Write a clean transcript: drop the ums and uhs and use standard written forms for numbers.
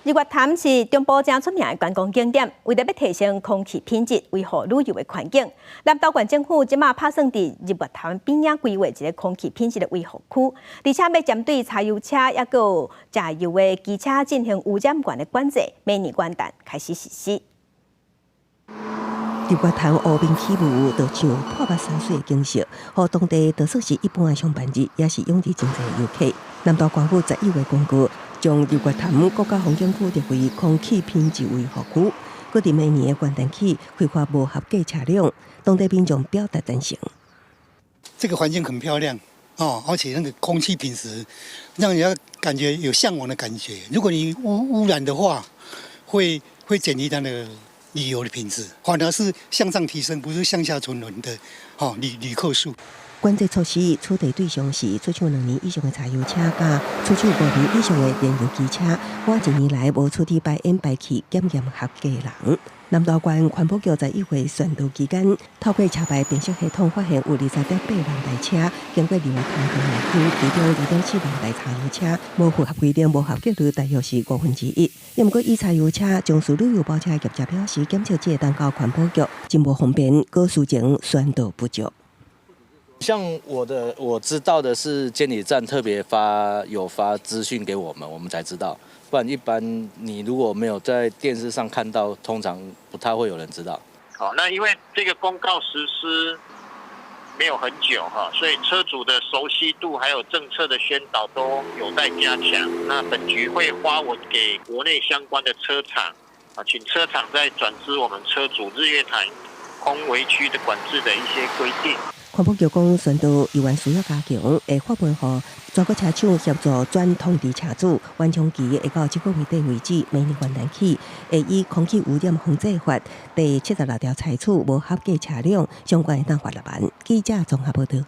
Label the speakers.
Speaker 1: 日月潭是中部誠出名的觀光景點，為著欲提升空氣品質，維護旅遊的環境，南投縣政府這馬拍算佇日月潭邊仔規劃一個空氣品質的維護區，而且欲針對柴油車抑閣有柴油的機車進行污染源的管制，明年元旦開始實施。
Speaker 2: 日月潭湖面起霧，就像破目山水的景色，予當地就算是一般的上班日，也是湧入真濟遊客。南投縣府11月公告，將日月潭國家風景區列為空氣品質維護區，閣佇明年的元旦起開罰無合格車輛，當地民眾表達贊成。
Speaker 3: 這個環境很漂亮哦，而且那個空氣品質讓人家感覺有嚮往的感覺。如果你污染的話，會減低它的旅遊的品質，反而是向上提升，不是向下沉淪的。哦，旅客數。
Speaker 2: 管制措施處理對象是出廠2年以上的柴油車，佮出廠5年以上的燃油機車，滿一年來無處理排煙排氣檢驗合格的人。南投縣環保局11月宣導期間，透過車牌辨識系統發現有20.8萬台車經過日月潭營業區，其中2.7萬台柴油車無符合規定、無合格率大約是1/5。毋過以柴油車從事旅遊包車業者表示，檢測這個等到環保局真無方便，閣事前宣導不足。
Speaker 4: 像我知道的是監理站特別有發資訊給我們，我們才知道。不然一般你如果沒有在電視上看到，通常不太會有人知道。
Speaker 5: 好，那因為這個公告實施沒有很久哈，所以車主的熟悉度還有政策的宣導都有待加強。那本局會發文給國內相關的車廠啊，請車廠再轉知我們車主日月潭空維區的管制的一些規定。
Speaker 2: 環保局講，宣導猶原需要加強，會發文予全國車廠協助轉通知車主，緩衝期會到這個月底為止，明年元旦起會依空氣污染防制法第76條採取無合格車輛相關會當罰6萬。記者綜合報道。